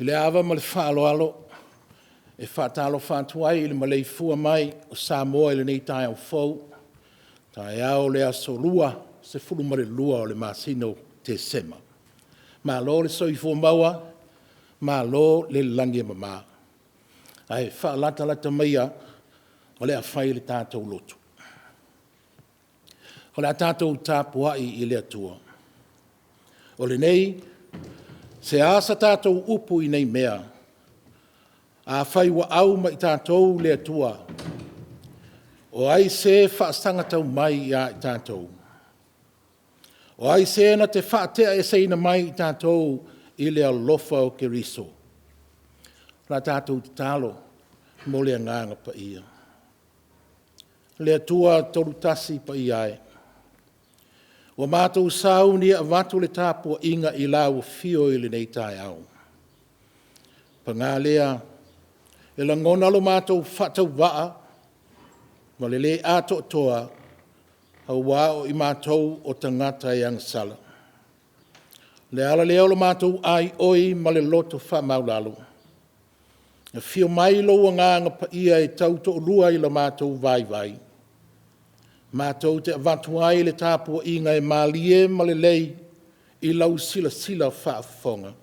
I le ava ma le faaaloalo e faatalofa atu ai i le maleifua mai o Samoa i lenei taeao fou, taeao o le Aso Lua, 12 o le masina o Tesema. Malo le soifua maua, malo le lagi e mama. Ae faalatalata maia o le a fai le tatou lotu. O le a tatou tapuai i le Atua. O lenei, se a se tatou upu i nei mea? Afai ua au ma i tatou le Atua, o ai se faasagatau mai ia i tatou? O ai se na te faateaeseina mai i tatou i le alofa o Keriso? O le a tatou tatalo mo le Agaga Paia. Le Atua Tolutasi Paia e, ua matou sauni e avatu le tapuaiga i lau afio i lenei taeao. Paga lea, e lagona lo matou faatauvaa ma le le atoatoa aua o i matou o tagata e agasala. O le ala lea o le matou aioi ma le loto faamaualalo, afio mai lou Agaga Paia e tautoalua i lo matou vaivai, matou te avatu ai le tapuaiga e malie ma lelei i lau silasila faafofoga,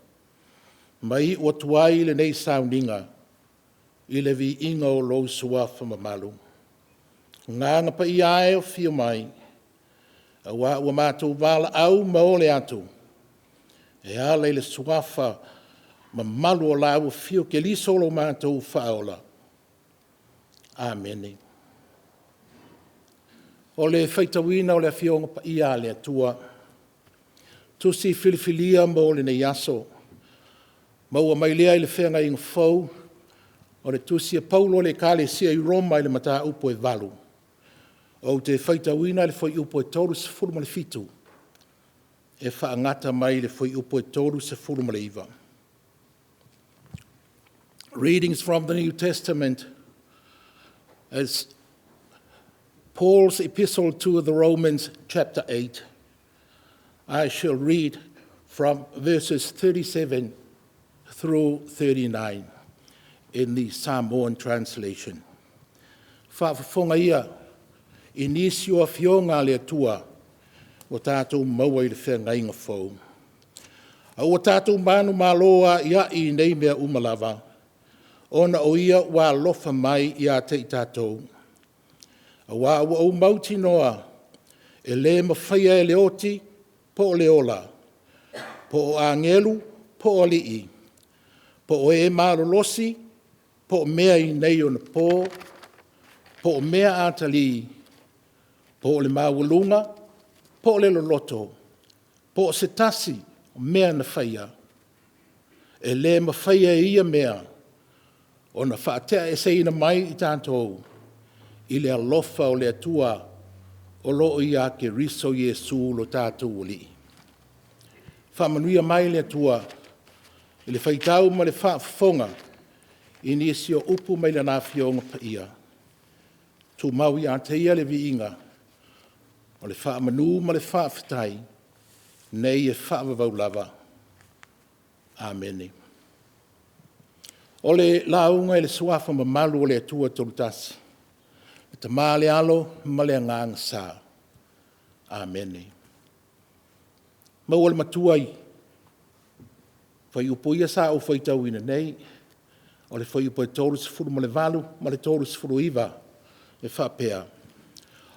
ma iu atu ai lenei sauniga i le viiga o lou Suafa mamalu. Agaga Paia e, afio mai, aua ua matou valaau ma ole atu e ala i le Suafa mamalu o lau Afio Keriso lo matou Faaola. Amene. O le faitauina o le Afioga Paia a le Atua, Tusi Filifilia mo lenei aso, maua mai lea i le Feagaiga Fou, o le Tusi a Paulo i le Ekalesia i Roma i le Mataupu e 8, ou te faitauina le fuaiupu e 37 e faagata mai i le fuaiupu e 39. Readings from the New Testament as Paul's Epistle to the Romans, chapter 8. I shall read from verses 37 through 39 in the Samoan translation. Faafofoga ia i nisi o Afioga a le Atua ua tatou maua i le Feagaiga Fou. “Aua tatou manumalo a'ia'i i nei mea uma lava, ona o Ia ua alofa mai ia te i tatou. Auā ua ou mautinoa, e le mafaia e le oti, po o le ola, po o agelu, po o alii, po o e malolosi, po o mea i nei ona po, po o mea atalii, po o le maualuga, po o le loloto, po o se tasi o mea na faia, e le mafaia e ia mea ona faateaeseina mai i tatou i le alofa o le Atua o lo o ia Keriso Iesu lo tatou Alii.” Faamanuia mai le Atua i le faitau ma le faafofoga i nisi o upu mai Lana Afioga Paia. Tumau ia te Ia le viiga, o le faamanu ma le faafetai, nei e faavavau lava. Amene. O le lauga i le Suafa mamalu o le Atua Tolutasi, le Tama le Alo ma le Agaga Sa. Amene. Maua le Matua i fuaiupu ia sa ou faitauina nei, o le fuaiupu e 38 ma le 39 e faapea;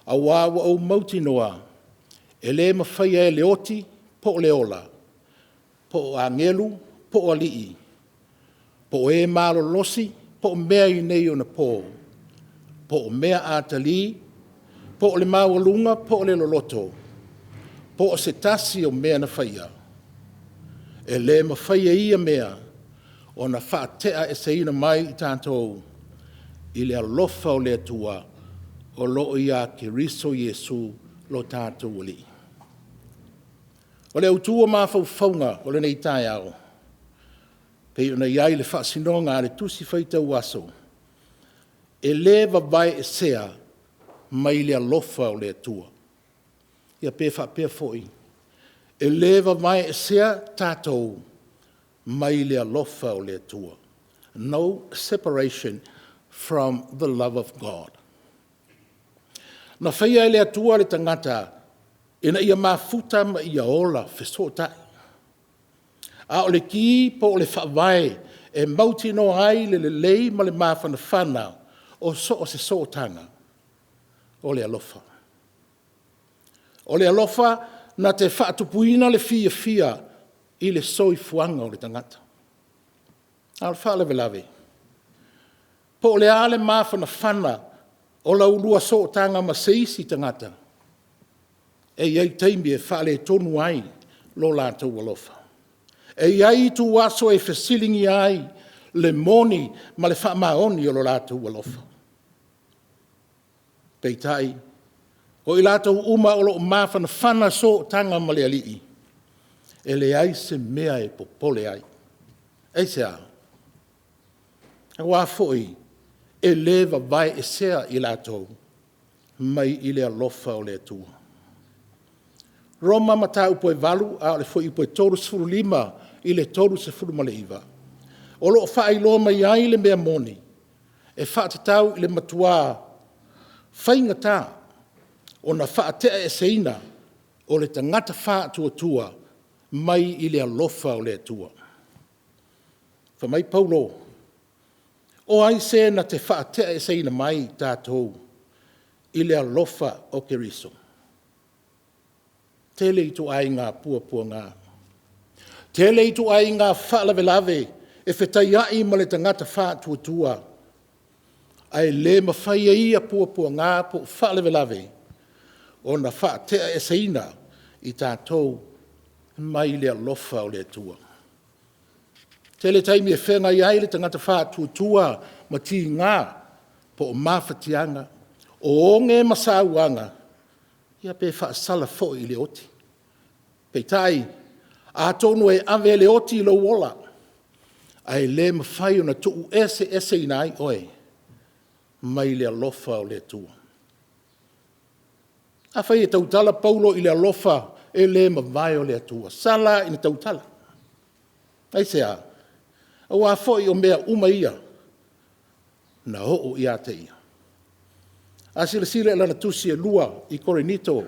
“Auā ua ou mautinoa, e le mafaia e le oti po o le ola, po o agelu po o alii, po o e malolosi po o mea i nei ona po, po o mea atalii, po o le maualuga po o le loloto, po o se tasi o mea na faia, e le mafai e ia mea ona faateaeseina mai i tatou i le alofa o le Atua o lo o ia Keriso Iesu lo tatou Alii.” O le autu o mafaufauga o lenei taeao, e pei ona i ai le faasinoga a le Tusi Faitau Aso, e le vavaeesea mai le alofa o le Atua. Ia pe faapea foi, e le vavaeesea tatou mai le alofa o le Atua. No separation from the love of God. Na faia e le Atua le tagata ina ia mafuta ma ia ola fesootai. A o le ki po o le faavae e mautinoa ai le lelei ma le mafanafana o so o se sootaga, o le alofa. O le alofa na te faatupuina le fiafia i le soifuaga o le tagata. A o le faalavelave, po o le a le mafanafana o la ulua sootaga ma se isi tagata, e i ai taimi e faaletonu ai lo latou alofa. E i ai ituaso e fesiligia ai le moni ma le faamaoni o lo latou alofa. Peitai, o i latou uma o lo o mafanafana sootaga ma le Alii, e leai se mea e popole ai. Aisea? Aua foi e le vavaeesea i latou mai i le alofa o le Atua. Roma Mataupu e 8 a o le fuaiupu e 35 i le 39, o lo o faailoa mai ai le mea moni e faatatau i le matua faigata ona faateaeseina o le tagata faatuatua mai i le alofa o le Atua. Fai mai Paulo, “O ai se na te faateaeseina mai tatou i le alofa o Keriso?” Tele ituaiga puapuaga, tele ituaiga faalavelave e fetaiai ma le tagata faatuatua, ae le mafai e ia puapuaga po o faalavelave ona faateaeseina i tatou mai le alofa o le Atua. Tele taimi e feagai ai le tagata faatuatua ma tiga po o mafatiaga, o oge ma sauaga, ia pe faasala foi i le oti. Peitai, atonu e ave e le oti lou ola, ae le mafai ona tuueseeseina ai oe mai le alofa o le Atua. Afai e tautala Paulo i le alofa e le mavae o le Atua, sala ina tautala. Aisea? Aua foi o mea uma ia, na oo ia te ia. A silasila i lana tusi e 2 i Korinito,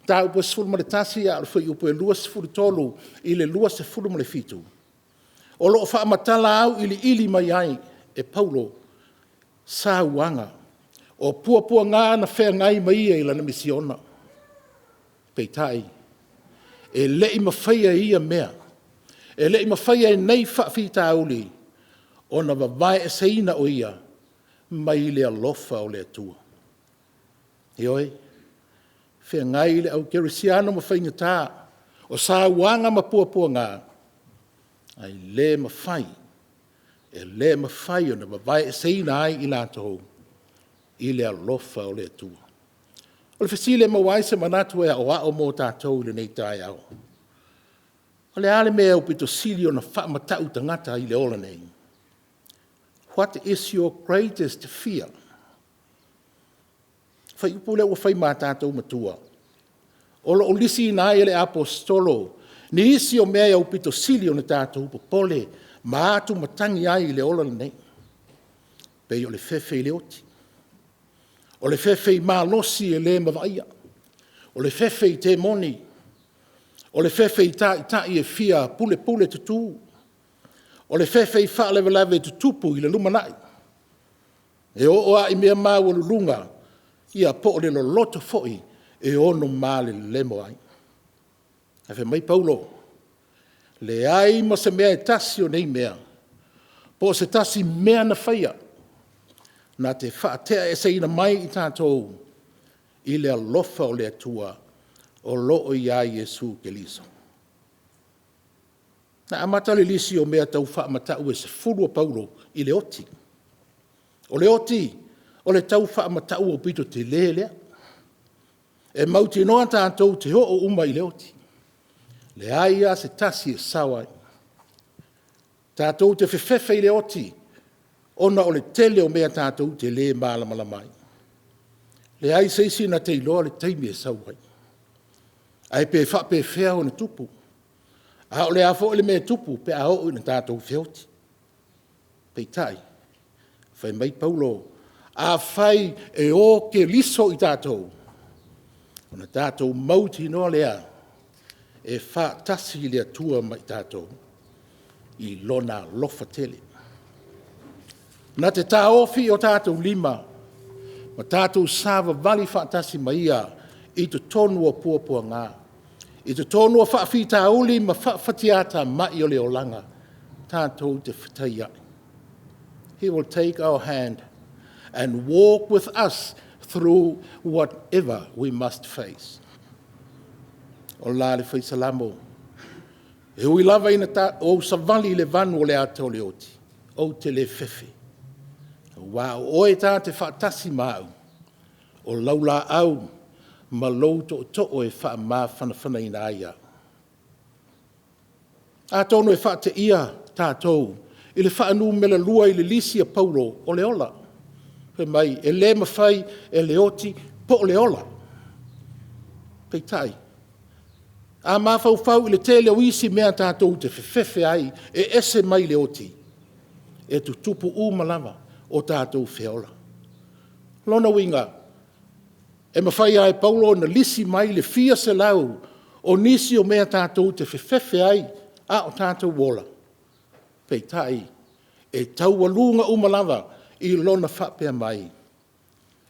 mataupu e 11 a o le fuaiupu e 23 i le 27, o lo o faamatala auiliili mai ai e Paulo sauaga, o puapuaga na feagai ma ia i lana misiona. Peitai, e le i mafaia e ia mea, e le i mafaia e nei faafitauli ona vavaeeseina o ia mai le alofa o le Atua. Ioe, e feagai le au kerisiano ma faigata, o sauaga ma puapuaga, ae le mafai, e le mafai ona vavaeeseina ai i latou i le alofa o le Atua. O le fesili e maua ai se manatu e aoao mo tatou i lenei taeao, o le a le mea e aupito sili ona faamata'u tagata i le ola nei? What is your greatest fear? O le fuaiupu lea ua fai ma a tatou matua, o lo o lisiina ai e le Aposetolo nisi o mea e aupito sili ona tatou popole ma atumatagi ai i le ola lenei, pei o le fefe i le oti, o le fefe i malosi e le mavaia, o le fefe i temoni, o le fefe i taitai e fia pulepule tutu, o le fefe i faalavelave e tutupu i le lumanai, e oo lava i mea maualuluga, ia po o le loloto foi e ono malelemo ai. Ae fai mai Paulo, leai ma se mea e tasi o nei mea, po o se tasi mea na faia, na te faateaeseina mai i tatou i le alofa o le Atua o lo o ia Iesu Keriso. Na amata le lisi o mea tau faamata'u e 10 a Paulo i le oti. O le oti, o le tau faamata'u aupito tele lea. E mautinoa tatou te oo uma i le oti, leai lava se tasi e sao ai. Tatou te fefefe i le oti ona o le tele o mea tatou te le malamalama ai. Leai se isi na te iloa le taimi e sau ai, ae pe faapefea ona tupu. A o le a foi le mea e tupu pe a oo ina tatou feoti. Peitai, fai mai Paulo, afai e o Keriso i tatou, ona tatou mautinoa lea e faatasi le Atua ma i tatou i Lona alofa tele. Na te taofi i o tatou lima ma tatou savavali faatasi ma Ia i totonu o puapuaga, i totonu o faafitauli ma faafatiatamai o le olaga, tatou te fetaiai. He will take our hand and walk with us through whatever we must face. O la le fai Salamo, e ui lava ina ou savali i le vanu o le ata o le oti, ou te le fefe, aua o Oe ta te faatasi ma au, o lau laau ma lou tootoo e faamafanafanaina ai au. Atonu e faateia tatou i le faanumera 2 i le lisi a Paulo o le ola. Fai mai, e le mafai e le oti po o le ola. Peitai, a mafaufau i le tele o isi mea tatou te fefefe ai e ese mai le oti, e tutupu uma lava o tatou feola. O lona uiga, e mafai lava e Paulo ona lisi mai le fia selau o nisi o mea tatou te fefefe ai a o tatou ola, peitai, e taualuga uma lava i lona faapea mai,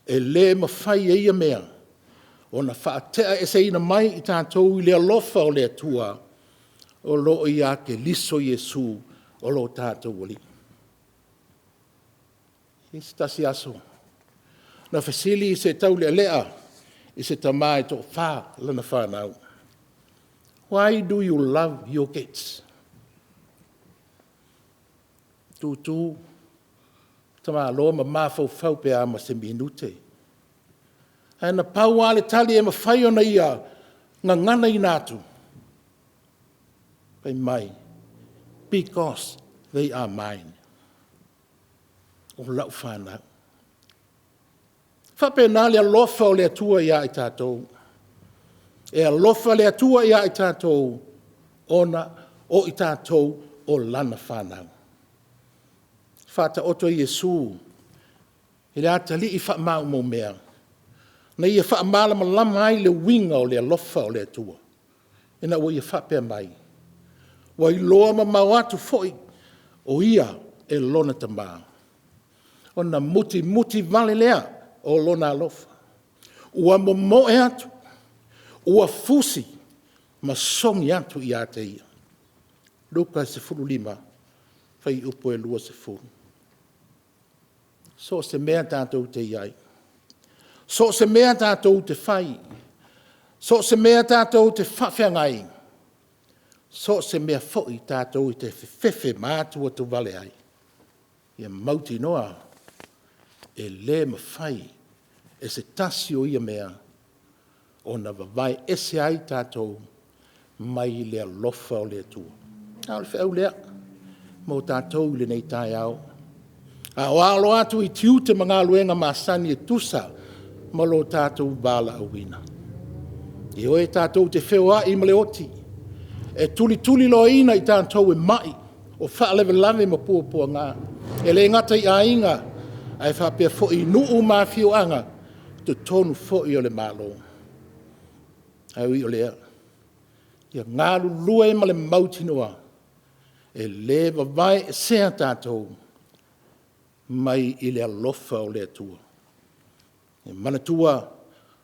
e le mafai e ia mea ona faateaeseina mai i tatou i le alofa o le Atua o lo o ia Keriso Iesu o lo tatou Alii. I se tasi aso, na fesili se taulealea i se tama e toafa lana fanau, “Why do you love your kids?” Tutu le tamaloa ma mafaufau pe a ma se minute. Ae na pau lava le tali e mafai ona ia gaganaina atu, fai mai, “Because they are mine.” O lau fanau. E faapena le alofa o le Atua ia i tatou. E alofa le Atua ia i tatou ona o i tatou o lana fanau. Faataoto e Iesu i le atalii faamaumau mea, na ia faamalamalama ai le uiga o le alofa o le Atua, ina ua ia faapea mai, “Ua iloa mamao atu foi o ia e lona Tama, ona mutimuti vale lea o lona alofa, ua momoe atu, ua fusi ma sogi atu ia te ia.” Luka 15, fuaiupu 20. So o se mea tatou te i ai, so o se mea tatou te fai, so o se mea tatou te faafeagai, so o se mea foi tatou te fefefe ma atuatuvale ai, ia mautinoa e le mafai e se tasi o ia mea ona vavae ese ai tatou mai le alofa o le Atua. A o le feau lea mo tatou i lenei taeao, a o alo atu i tiute ma galuega masani e tusa ma lo tatou valaauina. Ioe, tatou te feoai ma le oti, e tulituliloaina i tatou e mai, o faalavelave ma puapuaga. E le gata i aiga, ae faapea foi i nuu ma afioaga, i totonu foi o le Malo. Ae ui o lea, ia galulue ma le mautinoa, e le vavaeesea tatou mai i le alofa o le Atua. Ia manatua,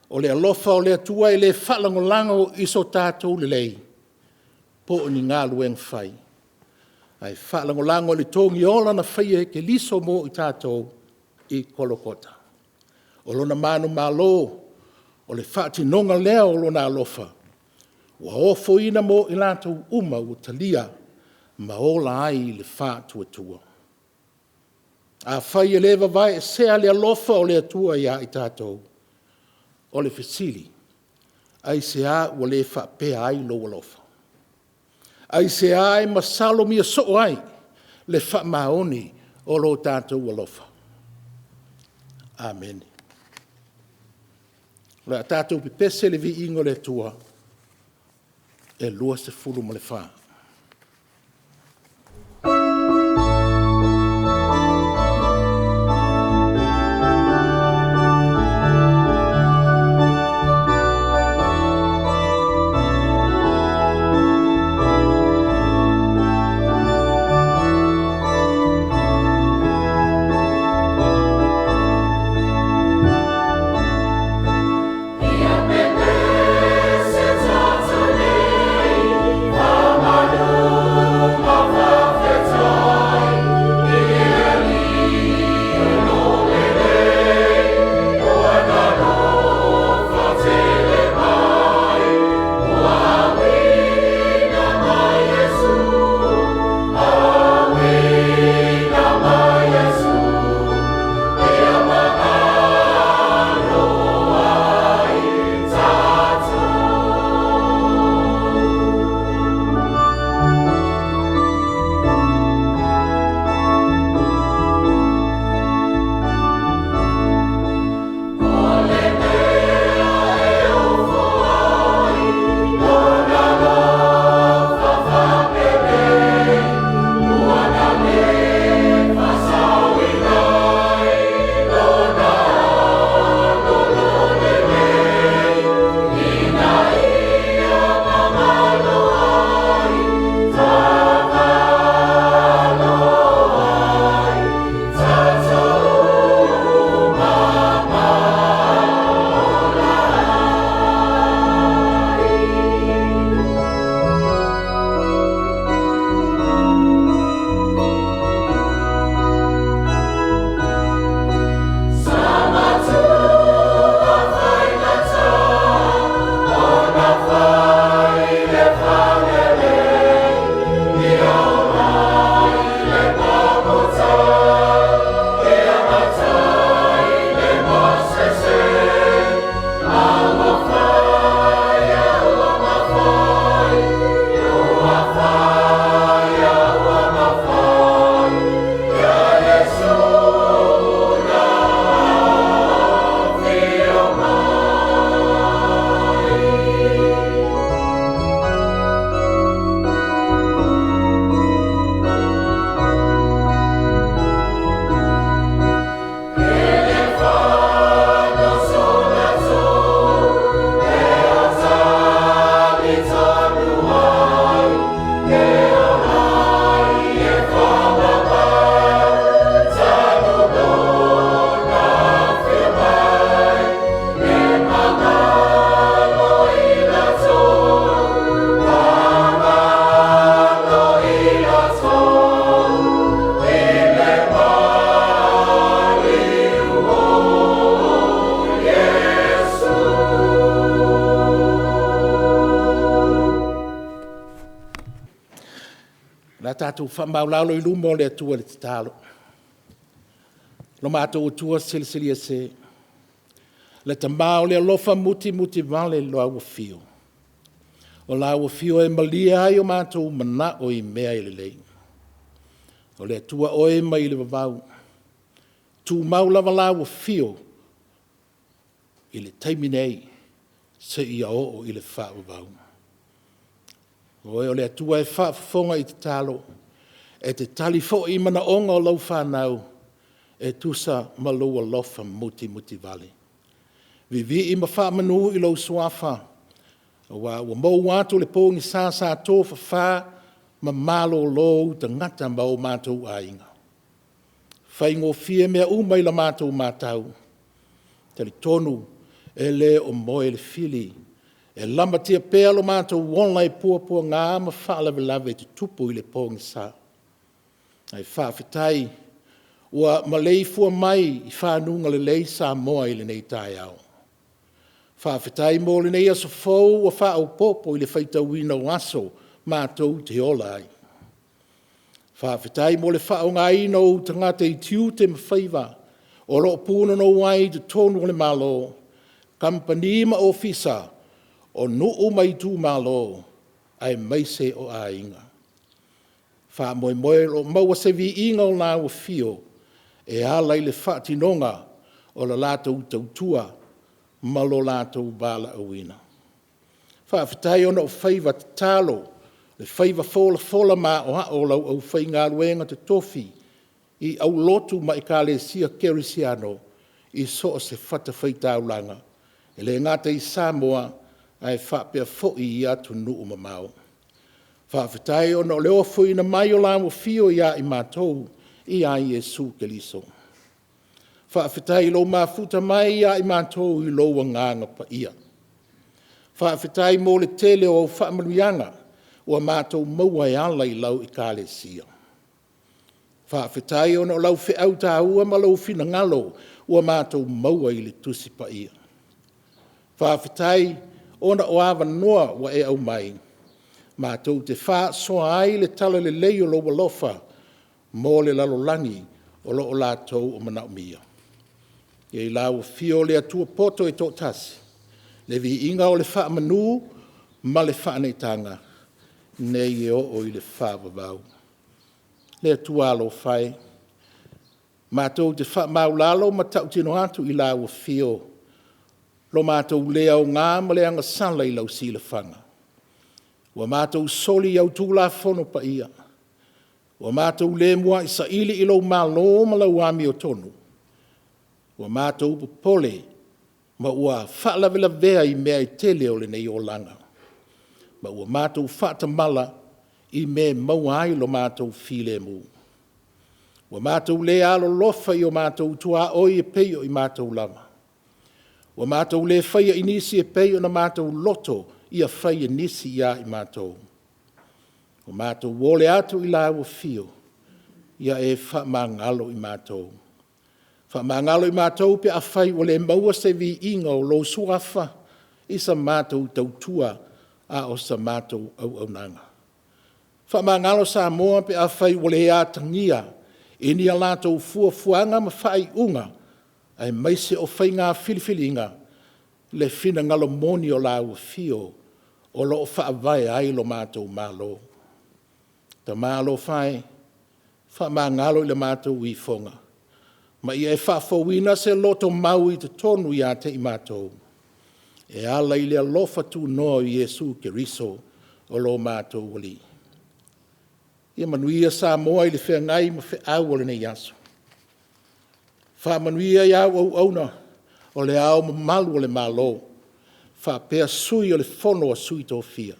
o le alofa o le Atua e le faalagolago i so tatou lelei po o ni galuega fai, ae faalagolago i le togiola na faia e Keriso mo i tatou i Kolokota. O lona manumalo, o le faatinoga lea o lona alofa, ua ofoina mo i latou uma ua talia ma ola ai i le faatuatua. Afai e le vavaeesea le alofa o le Atua ia i tatou, o le fesili, aisea ua le faapea ai lou alofa? Aisea e masalomia soo ai le faamaoni o lo tatou alofa? Amene. O le a tatou pepese i le viiga o le Atua e 24. tatou faamaualalo i luma o le Atua i le tatalo. Lo matou Atua Silisili Ese, le Tama o le alofa mutimutivale i lau Afio, o lau Afio e malie ai o matou manao i mea e lelei. O le Atua Oe mai le vavau, tumau lava lau Afio i le taimi nei seia oo i le faavavau. O Oe o le Atua e faafofoga i tatalo, e te tali foi i manaoga o lau fanau e tusa ma lou alofa mutimutivale. Vivii ma faamanu i lou Suafa, aua ua mou atu le pogisa sa tofafa ma malolo ou tagata ma o matou aiga. Faigofie mea uma i la matou matau, talitonu e le o moe le fili, e lamatia pea lo matou ola i puapuaga ma faalavelave e tutupu i le pogisa. Ae faafetai ua maleifua mai i faguga lelei Samoa i lenei taeao. Faafetai mo lenei aso fou ua faaopoopo i le faitauina o aso matou te ola ai. Faafetai mo le faaaogaina o ou tagata i tiute ma faiva o lo o punonou ai i totonu o le Malo, kamupani ma ofisa, o nuu ma itumalo, aemaise o aiga. Faamoemoe o lo o maua se viiga o lau Afio e ala i le faatinoga o le latou tautua ma lo latou valaauina. Faafetai ona o faiva tatalo, le faiva folafola ma aoao o lau aufaigaluega totofi i aulotu ma Ekalesia Kerisiano i so o se fatafaitaulaga, e le gata i Samoa, ae faapea foi i atunuu mamao. Faafetai ona o le ofoina mai o lau Afio ia i matou ia Iesu Keriso. Faafetai i lou mafuta mai ia i matou i lou Agaga Paia. Faafetai mo le tele o au faamanuiaga ua matou maua e ala i lau Ekalesia. Faafetai ona o lau feau taua ma lou finagalo ua matou maua i le Tusi Paia. Faafetai ona o avanoa ua e aumai matou te faasoa ai le talalelei o lou alofa mo le lalolagi o lo o latou manaomia. Ia i lau Afio le Atua poto e toatasi, le viiga o le faamanu ma le faaneetaga, nei e oo i le faavavau. Le Atua alofa e, matou te faamaulalo ma tautino atu i lau Afio lo matou le aoga ma le agasala i lau silafaga. Ua matou soli i au Tulafono Paia, ua matou le muai saili i lou Malo ma lau amiotonu, ua matou popole ma ua faalavelavea i mea e tele o lenei olaga, ma ua matou faatamala i mea e maua ai lo matou filemu. Ua matou le alolofa i o matou tuaoi e pei o i matou lava. Ua matou le faia i nisi e pei ona matou loto ia fai e nisi ia i matou. Ua matou ole atu i lau Afio, ia e faamagalo i matou. Faamagalo i matou pe afai ua le maua se viiga o lou Suafa i sa matou tautua a o sa matou auaunaga. Faamagalo Samoa pe afai ua le atagia i ni a latou fuafuaga ma faaiuga aemaise o faiga filifiliga le finagalo moni o lau Afio o lo o faavae ai lo matou Malo. Tama alofa e, faamagalo i le matou ifoga, ma ia e faafouina se lotomau i totonu ia te i matou, e ala i le alofa tunoa o Iesu Keriso o lo matou Alii. Ia manuia Samoa i le feagai ma feau o lenei aso. Faamanuia i au auauna o Le Ao Mamalu o le Malo faapea Sui o le Fono a Sui Tofia.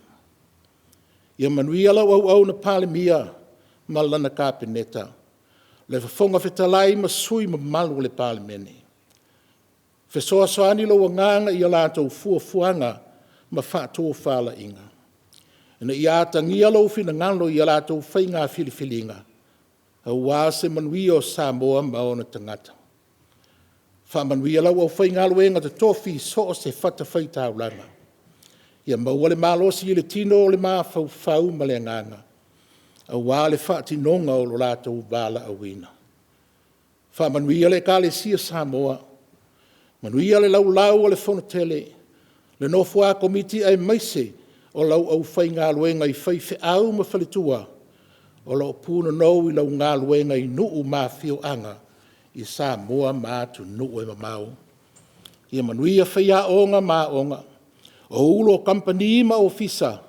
Ia manuia lau Auauna Palemia ma lana Kapeneta, le Fofoga Fetalai ma sui usufono mamalu o le Palemene. Fesoasoani lou Agaga i a latou fuafuaga ma faatofalaiga, ina ia atagia lou finagalo i a latou faiga filifiliga, aua se manuia o Samoa ma ona tagata. Faamanuia lau aufaigaluega totofi i so o se fatafaitaulaga, ia maua le malosi i le tino, o le mafaufau ma le agaga. aua le faatinoga o lo latou valaauina. Faamanuia le Ekalesia Samoa, manuia le laulau a le Fonotele, le nofo a Komiti aemaise o lau aufaigaluega i faifeau ma faletua o lo o punonou i lau galuega i nuu ma afioaga i Samoa ma atunuu e mamao. Ia manuia faiaoga ma aoga, o Ofisa Sili o Kamupani ma Ofisa,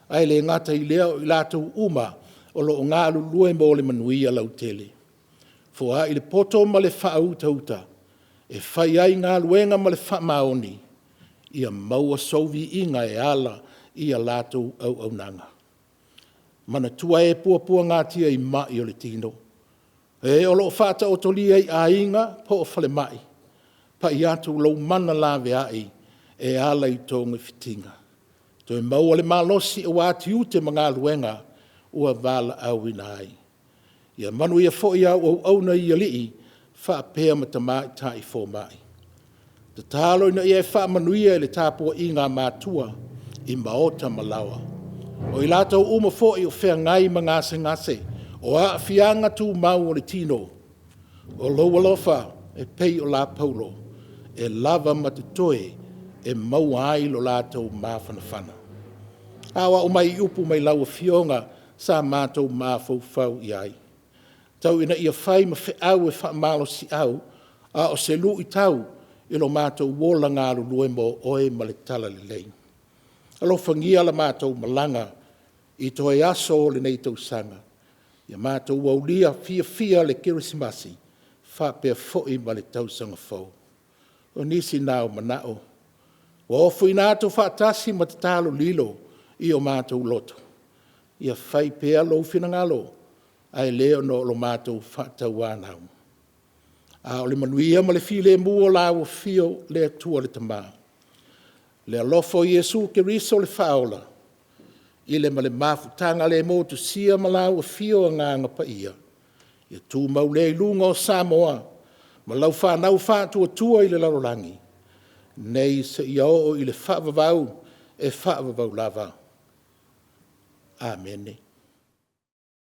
ae le gata i lea o i latou uma o lo o galulue mo le manuia lautele. Foai le poto ma le faautauta e fai ai galuega ma le faamaoni, ia maua sou viiga e ala i a latou auaunaga. Manatua e puapuagatia i mai o le tino, e o lo o faataotolia i aiga po o falemai, pai atu lou mana laveai e ala i togafitiga. Toe maua le malosi aua tiute ma galuega ua valaauina ai. Ia manuia foi au auauna i alii faapea ma tamaitai fomai. Tatalo ina ia e faamanuia i le tapuaiga a matua i maota ma laoa. O i latou uma foi o feagai ma gasegase, o aafiaga tumau o le tino, o lou alofa e pei o lapaulo e lava ma totoe e maua ai lo latou mafanafana. Aoao mai upu mai lau Afioga sa matou mafaufau i ai, tau ina ia fai ma feau e faamalosiau, a o se luitau i lo matou ola galulue mo Oe ma le Talalelei. Alofagia la matou malaga i toe aso o lenei tausaga, ia matou aulia fiafia le Kerisimasi faapea foi ma le Tausaga Fou. O nisi na o manao ua ofoina atu faatasi ma tatalo lililo i o matou loto, ia fai pea lou finagalo, ae le ona o lo matou faatauanau. A o le manuia ma le filemu o lau Afio le Atua le Tama, le alofa o Iesu Keriso le Faaola, i le ma le mafutaga le motusia ma lau Afio Agaga Paia, ia tumau lea i luga o Samoa ma lau fanau faatuatua i le lalolagi, nei seia oo i le faavavau, e faavavau lava. Amene.